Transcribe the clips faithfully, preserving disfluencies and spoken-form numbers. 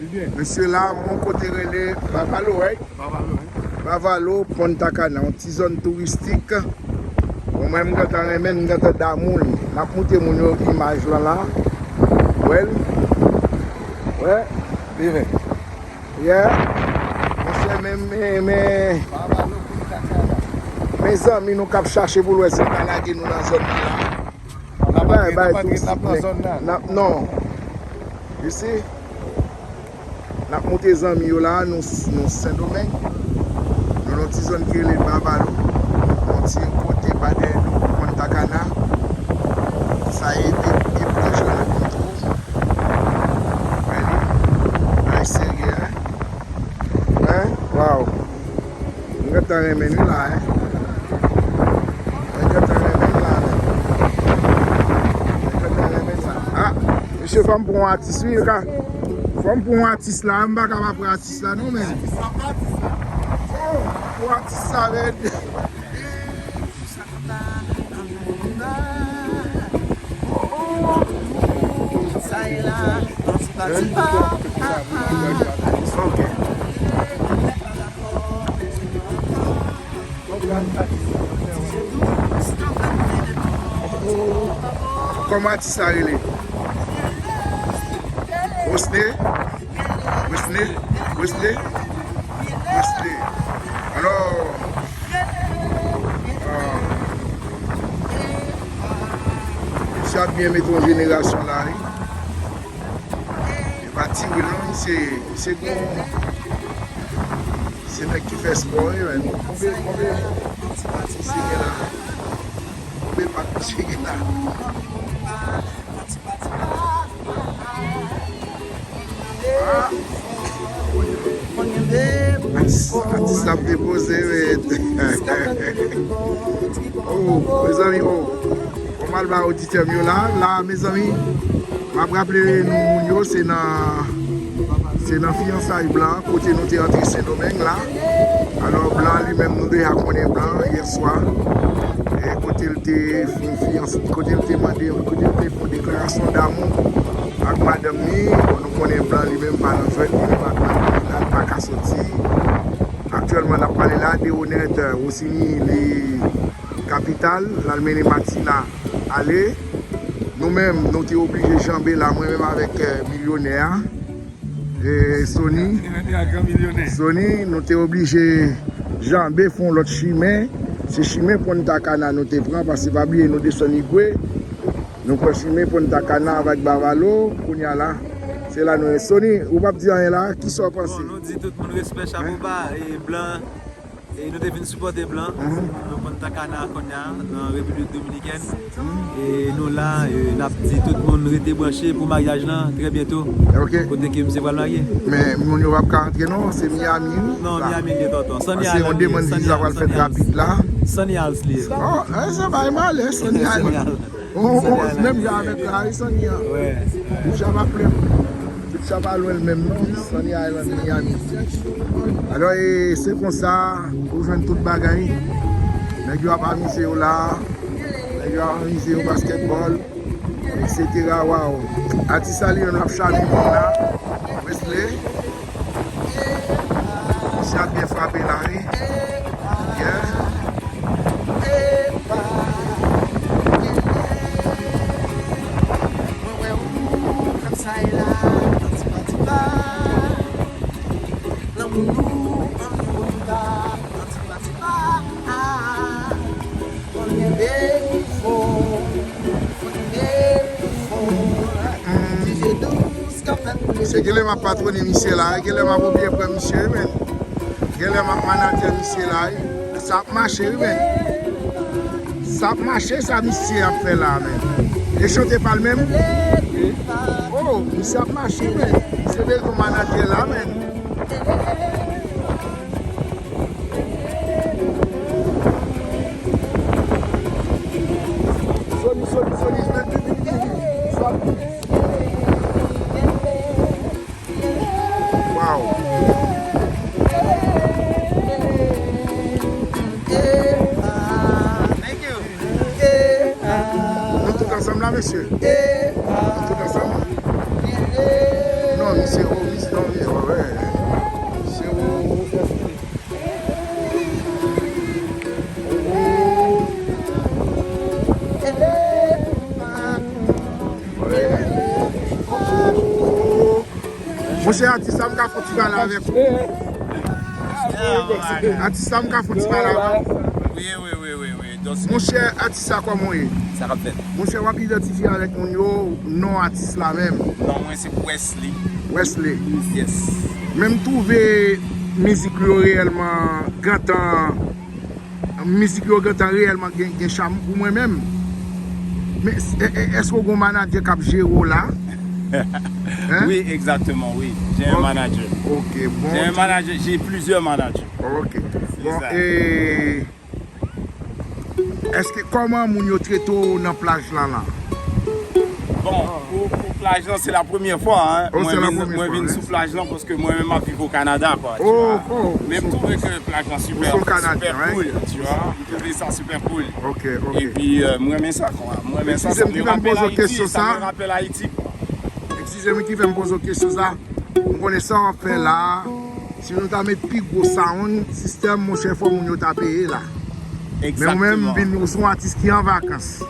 Misye la, yon kote rele Bavalo, right? Bavalo, Punta Cana, yon ti zòn touristik. Bon, mwen, m gentan renmen l, m gentan damou l. M ap montre moun yo imaj lan la. Wè l? Wè? Yeah. Monchè, men, men, men, mezanmi, nou k ap chache pou l wè si l pa lage nou nan zòn nan la. Bay, bay, touristik, men, n ap, non. You see? N ap monte zanmi yo la, nou, nou Sendomeng. Nou nan ti zòn ki rele Bavalo. Yon ti kote pa dèyè nou, Punta Cana. Sa e, e, e pwojè nou tou. Ready? Ay serye, hein? Hein? Wow. Mwen gentan renmen nou la, hein. Mwen gentan renmen la, hein. Mwen gentan renmen la. Ah, mesye, fò m pran yon atis, wi, ka. Fò m pran yon atis la, m pa ka pa pran atis la, non, men. Oh, pran atis la, men. Ok. Kòman atis la rele? Osne? Wesley, Wesley, Wesley. Alò, ah, misye ap byen mete yon jenerasyon la, wi. E pa ti wi non, misye, misye gon, se nèg ki fè spò, wi, men. Konbyen, konbyen, konbyen misye gen la? Konbyen pat misye gen la? Atis, atis ap depoze, men. Oh, mezanmi, oh. Fò m al ba oditè m yo la. La, mezanmi, m ap raple nou moun yo, se nan, se nan fiyansay Blan, kote nou te antre Sendomeng la. Alò, Blan li menm, nou deja konnen Blan, yè swa. E kote l te fè yon fiyans-, kote l te mande, kote l te fè yon deklarasyon damou ak madanm li. Bon, nou konnen Blan li menm pa nan jwèt, li menm ak madanm li la, li pa ka soti. Aktyèlman, n ap pale la, Deronette Rossini, li kapital, l al mennen Matina ale. Nou menm, nou te oblije janbe la, mwen menm avèk, eh, milyonè a. E Sony, Sony, nou te oblije janbe fè yon lòt chimen. Se chimen Punta Cana nou te pran, paske pa bliye nou desann Higüey. Nou pran chimen Punta Cana avèk Bavalo, kounye a la. Se la nou ye. Sony, ou p ap di anyen la? Kisa w panse? Bon, nou di tout moun respè, chapo ba, e Blan. E nou te vin sipòte Blan. Mhm. Nou Punta Cana kounye a, nan Repiblik Dominikèn. Mhm. E nou la, e n ap di tout moun rete branche pou maryaj lan trè byento. Ok. Kote ke misye pral marye. Men moun yo p ap ka antre non, se Miami, wi. Non, la. Miami li ye tonton. Sunny Island li ye, Sunny Island. Sunny Island li ye. Oh, eh, sa bay malè, Sunny Island. Sunny Island. Oh, oh, menm jan avèk la, wi, Sunny an. Wè. Deja pa plè. Tout sa pa lwen l menm non, Sunny Island, Miami. Alò, e, se konsa, ou jwenn tout bagay. Nèg yo ap amize yo la, nèg yo ap amize yo basketball, et cetera. Waw. Atis la li menm l ap chame moun la. Wesley. Misye ap byen frape la, wi. Yeah. Se genlè m ap patwone misye la, genlè m ap oblije pran misye, men. Genlè m ap manadjè misye la, wi. Sa ap mache, wi, men. Sa ap mache, sa misye ap fè la, men. E chante pa l menm? Oh, misye ap mache, men. Se bezwen manadjè la, men. Sony, Sony, Sony, jwenn vini, vini, vini. Sony. Wow. Thank you. Nou tout ansanm la, mesye? Nou tout ansanm? Non, misye, oh, Monchè atis la, m ka fè yon ti pale avèk ou? Atis la, m ka fè yon ti pale avèk ou? Wi, wi, wi, wi, wi. Monchè atis la, kòman w ye? Sa k ap fèt? Monchè, w ap idantifye avèk moun yo, non atis la menm? Non, mwen se Wesley. Wesley. Yes. Men m twouve mizik yo reyèlman gentan, mizik yo gentan reyèlman gen, gen cham pou mwen menm. Men, e, e, èske w gen yon manadjè k ap jere w la? Hein? Oui, exactement, oui. J'ai un manager. Ok, bon. J'ai un manager, j'ai plusieurs managers. Ok. Bon, e, èske, kòman moun yo trete w nan plaj lan la? Bon, pou, pou plaj lan, se la premyè fwa, hein. Oh, se la premyè fwa, hein. Mwen vin sou plaj lan paske mwen menm m ap viv o Kanada, kwa, tu vois. Oh, oh. Men m twouve ke plaj lan sipè, sipè cool, tu vois. M twouve sa sipè cool. Ok, ok. Epi, euh, mwen renmen sa, kwa. Mwen renmen sa, sa me rapèl Ayiti, sa me rapèl Ayiti, kwa. Eskize m ki fè m poze w kesyon sa. M konnen sa w ap fè la a, si nou ta met pi gwo sound system, monchè, fò moun yo ta peye la. Men ou menm, vin, ou se yon atis ki an vakans.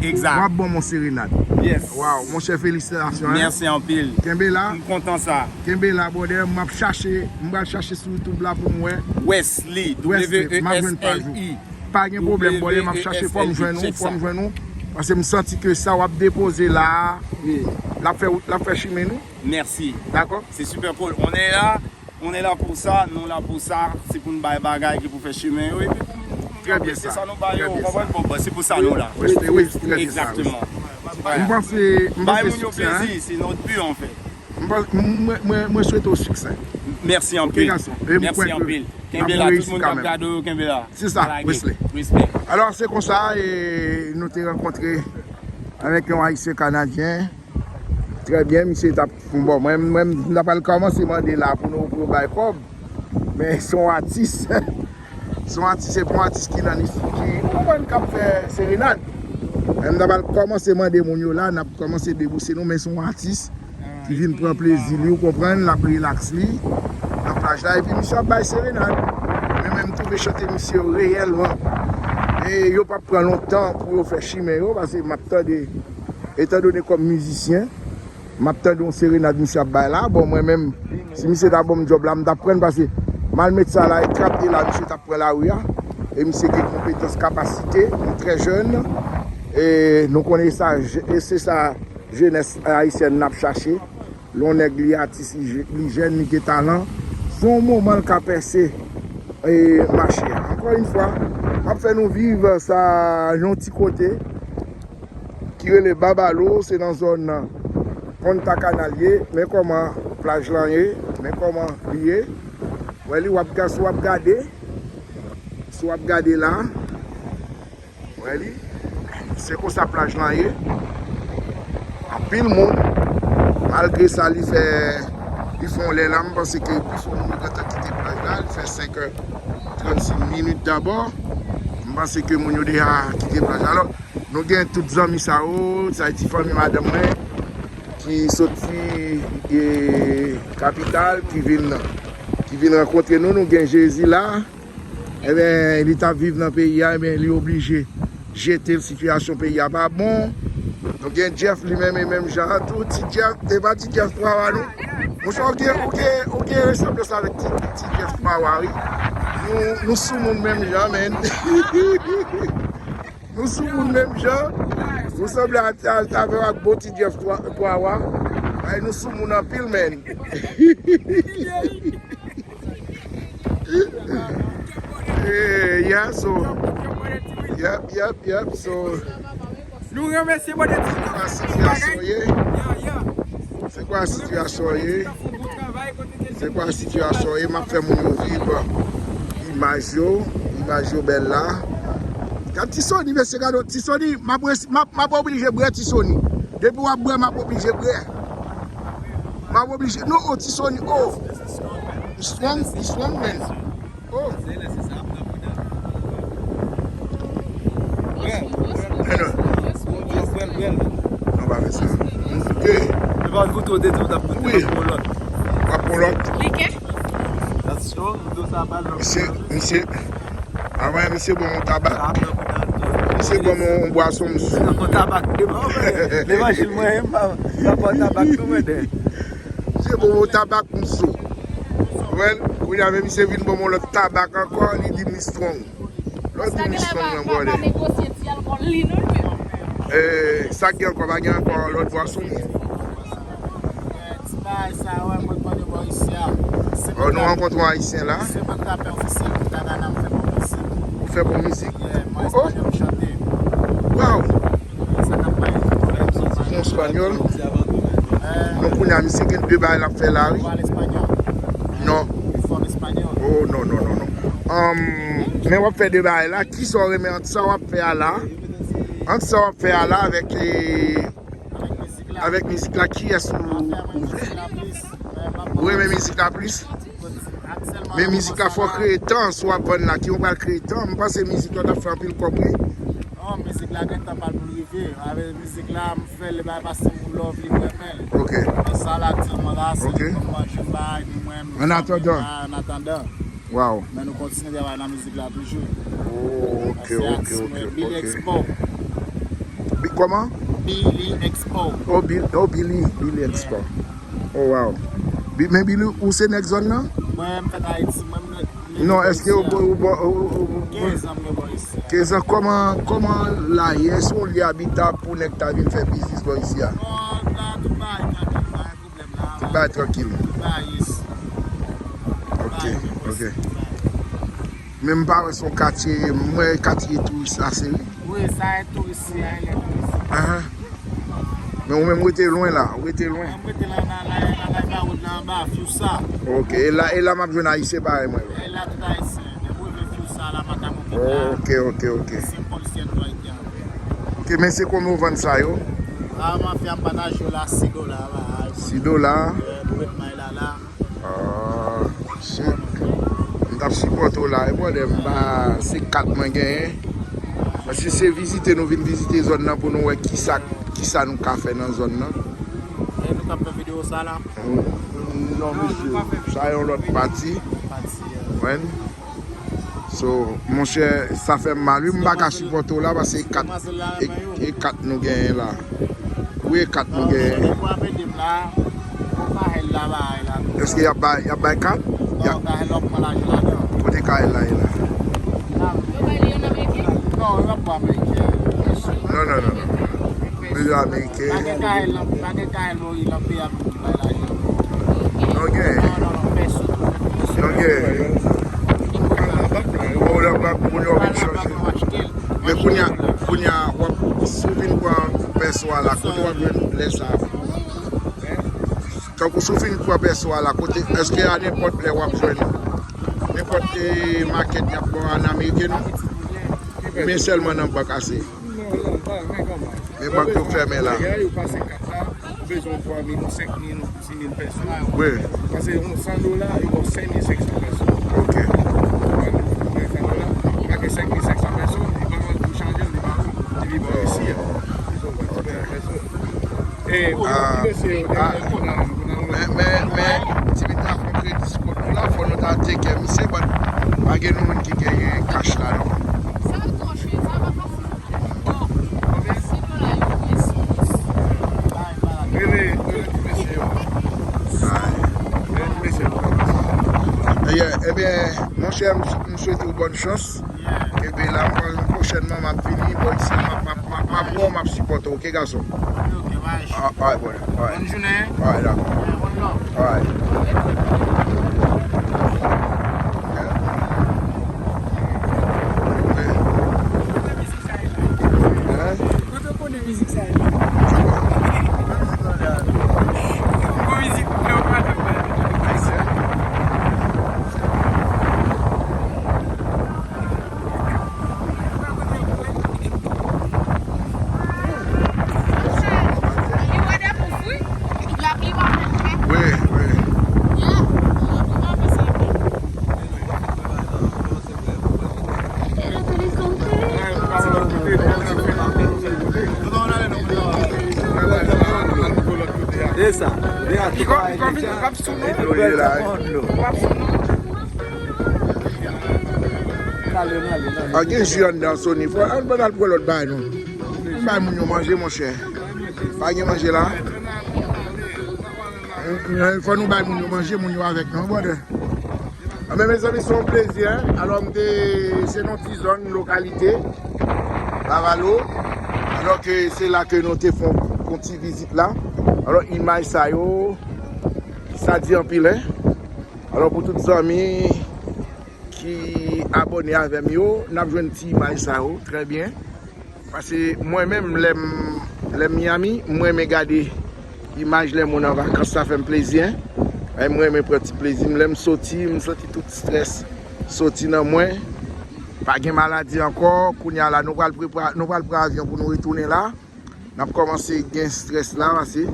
Egzak. W ap ban m yon serenad. Yes. Waw, monchè, felisitasyon, hein. Mèsi anpil. Kenbe la. M kontan sa. Kenbe la, brother. M ap chache, m pral chache sou YouTube la pou m wè. Wesley, Wesley, m ap jwenn paj ou. W E S L E Y. Pa gen pwoblèm, brother. M ap chache, fò m jwenn ou, fò m jwenn ou. Paske m santi ke sa w ap depoze la a, l ap fè, l ap fè chimen nou. Mèsi. Dakò? Se super cool. On est là, on est là pour ça, nou la pou sa. Se pou n bay bagay ki pou fè chimen yo. Epi pou, pou moun yo apresye sa nou ba yo. Ou konprann? Bon, bon, se pou sa nou la. Wi, wi, trè byen sa, wi. Egzakteman. M panse, m panse siksè, hein? Bay moun yo plezi, se notre but, en fait. M panse, mwen, mwen, mwen swete w siksè. Mèsi anpil. Mèsi anpil. Kenbe la, tout moun k ap gade w, kenbe la. Se sa, Wesley. Respè. Alò, se konsa, e, nou te rankontre avèk yon Ayisyen Kanadyen. Trè byen, misye t ap, bon, mwen, mwen, m ta pral kòmanse mande la pou nou, pou yo bay kòb. Men se yon atis. Se yon atis, se pou yon atis ki nan lis, ki, ou konprann, k ap fè serenad. Men m ta pral kòmanse mande moun yo la, n ap kòmanse debouse nou, men se yon atis ki vin pran plezi li, ou konprann, l ap rilaks li nan plaj la, epi misye ap bay serenad. Men, men m twouve chante misye yo reyèlman, e yo p ap pran lontan pou yo fè chimen yo, paske m ap tande, etandone kòm mizisyen, m ap tande yon serenad misye ap bay la. Bon, mwen menm, si misye ta ban m djòb la, m t ap pran l, paske m al met sa la, e trap de la, misye t ap pran lari a. E misye gen konpetans, kapasite, yon trè jèn. E nou konnen sa, e se sa jenès ayisyèn n ap chache. Lè yon nèg li atis, li je-, li jèn, li gen talan, se yon moman l ka pèse, e, mache a. Ankò yon fwa, m ap fè nou viv sa yon ti kote ki rele Babalo, se nan zòn Punta Cana l ye. Men kòman plaj lan ye, men kòman li ye. Wè li, w ap ga-, si w ap gade, si w ap gade la, wè li, se konsa plaj lan ye. Anpil moun, malgre sa, li fè, li fè yon lè la, m panse ke pifò moun yo gentan kite plaj la, li fè senk è trannsis minit dabò. M panse ke moun yo deja kite plaj la. Alò, nou gen tout zanmi sa yo, sa ti fanmi madanm mwen, ki soti, e, kapital, ki vin, ki vin rankontre nou. Nou gen Jezi la, ebyen, li t ap viv nan peyi a, ebyen, li oblije jete l, sitiyasyon peyi a pa bon. Nou gen Jeff, li menm, e menm jan an tou, Ti Jeff, e pa Ti Jeff Twawa, non. Monchè, ou gen, ou gen, ou gen resanblans avèk Ti, Ti Jeff Twawa, wi. Nou, nou sou moun menm jan, men. Nou sou moun menm jan. Nou sanble a, a, avè ak bon Ti Jeff Twawa. Ay, nou sou moun anpil, men. Eh, yeah, so, yep, yep, yep, so. Nou renmèsye Bondye. Se kwa sitiyasyon ye? Se kwa sitiyasyon ye? Se kwa sitiyasyon ye? M ap fè moun yo viv imaj yo, imaj yo bèl la. Gad Ti Sony, mesye, gade Ti Sony, m ap resi-, m ap, m ap oblije bwè Ti Sony. Depi w ap bwè, m ap oblije bwè. M ap oblije. Non, oh, Ti Sony, oh. Li strong, li strong, man. Oh. Bwè, bwè, bwè. Bwè, bwè. Non, pa fè sa. Goute. Li pa goute, ou te di ou t ap goute, m ap pran lòt. W ap pran lòt? Like? That's strong. Misye, misye. Avan, misye ban m yon tabak. Misye ban m yon bwason, m sou. Yon tabak. Levanjil mwen, m pa, m pa pran tabak tou, mwen. Bon, bon, tabak m sou. Ou wè l? Kounye a, men misye vin ban m yon lòt tabak ankò, li di m li strong. Lè w di m li strong nan bwè. Eh, sa k gen ankò, pa gen ankò lòt bwason? Ti bagay sa, wè, mwen pale bò isi a. Oh, nou rankontre yon Ayisyen la. Se mwen k t ap fè ofisyèl pou Tanana, m fè bon mizik. Ou fè bon mizik? Yeah, mwen espanyòl, m chante. Wow! Sa k ap bay. Bon espanyòl. Eh. Donk, kounye a, misye gen de bagay l ap fè la, wi. Ou pale espanyòl? Non. Ou fò espanyòl? Oh, non, non, non, non. Um, men w ap fè de bagay la. Kisa w renmen ant sa w ap fè a la? Ant sa w ap fè a la avèk, eh, avèk mizik la, kiyès ou, ou vle? Ou renmen mizik la plis? Men mizik la fò kreye tan, si w ap vann la, ki w pral kreye tan. M panse mizik la t ap fè anpil kòb, wi. Non, mizik la gentan pral pou l rive. Avèk mizik la, m fè l, li bay pase pou love, li renmen l. Ok. Men sa la, aktyèlman la, se pou m manje, m bay, pou mwen, m fè antandan. An atandan. Wow. Men nou kontinye travay nan mizik la toujou. Oh, ok, ok, ok, ok. Billy Expo. Bi-, kòman? Billy Expo. Oh, Bi-, oh, Billy, Billy Expo. Oh, wow. Bi-, men Billy, ou se nèg zòn nan? Mwen, m fèt Ayiti, mwen, m nèg. Non, èske ou, ou, ou, ou, ou, ou, kenz an m gen bò isi a. Kenz an, kòman, kòman la ye? Èske yon lye abitab pou nèg ta vin fè biznis bò isi a? Bon, la, tout bagay tranquille, pa gen pwoblèm la. Tout bagay trankil. Tout bagay, yes. Ok, ok. Men m pa wè se yon katye, m wè katye touris ase, wi. Wi, sa e touris, se ayen touris. Ahan. Men ou menm rete lwen la, ou rete lwen. Mwen rete la, la, la, la, la, la, wout la anba, Fiusa. Ok, e la, e la m ap jwenn Ayisyen parèy mwen yo. E la tout Ayisyen, depi w rive Fiusa, la, Matamoqueta. Ok, ok, ok. Se polisyen nou Ayiti a. Ok, men se konbyen w vann sa yo? A, mafya m pataje yo la, sis dola, ba. Sis dola? Eh, pou met may la, la. Ah, shit. M t ap sipòte w la, e bwòdè m pa, se kat mwen genyen. Paske se vizite nou vin vizite zòn nan pou nou wè kisa, kisa nou ka fè nan zòn nan. E nou t ap fè videyo sa la? Non, mesye, sa yon lòt pati. Pati, eh. Mwen. So, monchè, sa fè m mal, wi, m pa ka sipòte w la, paske e kat, e, e kat nou genyen la. Wi, e kat nou genyen. Èske y ap bay, y ap bay kat? Y ap... Kote Kayèl la ye la? Non, non, non, non. Bezwen Ameriken. Pa gen Kayèl nan, pa gen Kayèl Mori nan peyi a pou ki bay lajan. Non, gen. Non, non, non, pèsonn. Non, gen. Ou nan bank, moun yo vin chanje. Men kounye a, kounye a, w ap, si w vin pran pèso a la, kote w ap jwenn lè sa a? Tankou si w fin pran pèso a la, kote, èske a nenpòt lè w ap jwenn nenpòt, eh, makèt y ap ba w an Ameriken, non? Oubyen sèlman nan bank ase? Non, non, pa gen kòman. Men bank yo fèmen la. Lè yo pase kat la, ou bezwen twa mil, senk mil, ou dis mil pèso. Wi. Paske yon san dola, yo ba w senk mil senk san pèso. Ok. Mwen san dola, pa gen senk mil senk san pèso, li pa mande pou chanje, li pa, li viv an isi a. Li son pati pèso. Eh, ah, ah, men, men, men, Tibit la fè kredi sou kont nou la, fò nou ta teke misye, but pa gen moun ki genyen kach la, non. Rele, rele ti mesye yo. Rele ti mesye yo. Yeah, ebyen, monchè, m, m swete w bòn chans. Kenbe la, m, pwochènman, m ap vini, bò isi, m ap, m ap, m ap, m ap wè w, m ap sipòte w, ok, gason? Ok, ok, bye. Ah, alright, brother, alright. Bòn jounen. Alright, dakò. Yeah, one love. Alright. Yeah. Yeah. Hein? Kote w konnen mizik sa yo? Bon mizik, lè w pa t ap pale. Wi, wi. E sa, de a twa, e sa. A gen ji anndan, Sony. Fò, ann, ann al pran lòt bagay, non. Ann bay moun yo manje, monchè. Pa gen manje la. Fò nou bay moun yo manje, moun yo avèk nou, brother. Anben, mezanmi, se yon plezi, hein. Alò, m te, se nan ti zòn, lokalite, Bavalo. Alò ke se la ke nou te fè yon, yon ti vizit la. Alò, imaj sa yo, sa di anpil, hein. Alò, pou tout zanmi ki abòne avè m yo, n ap jwenn ti imaj sa yo, trè byen. Paske mwen menm, lè m, lè m Miami, m renmen gade imaj lè moun an vakans, sa fè m plezi, hein. E m renmen pran ti plezi m. Lè m soti, m santi tout strès soti nan mwen. Pa gen maladi ankò. Kounye a la, nou pral prepare, nou pral pran avyon pou nou retounen la. N ap kòmanse gen strès la, paske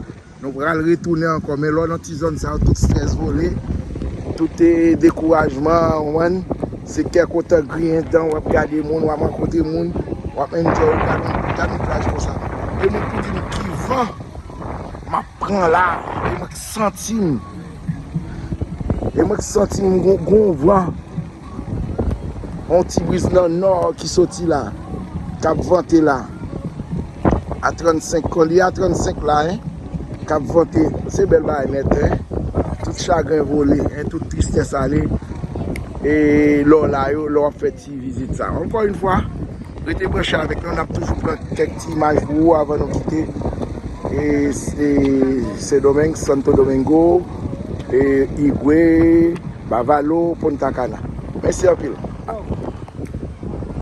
nou pral retounen ankò. Men lè w nan ti zòn sa yo, tout strès vole, tout, eh, dekourajman, w konprann? Se kè kontan, griyen dan, w ap gade moun, w ap rankontre moun, w ap enjoy, w gade, gade yon plaj konsa. E moun pou di m ki van m ap pran la, e mwen k santi m, e mwen k santi m gon, gon van. Yon ti briz nan nò ki soti la, k ap vante la. A trannsenk, kon li a trannsenk la, hein, k ap vante. Se bèl bagay nèt, hein. Tout chagren vole, hein, tout tristès ale. E lè w la yo, lè w ap fè ti vizit sa. Ankò yon fwa, rete branche avèk nou, n ap toujou pran kèk ti imaj pou ou avan nou kite. E, e Sendomeng, Santo Domingo, e Higüey, Bavalo, Punta Cana. Mèsi anpil.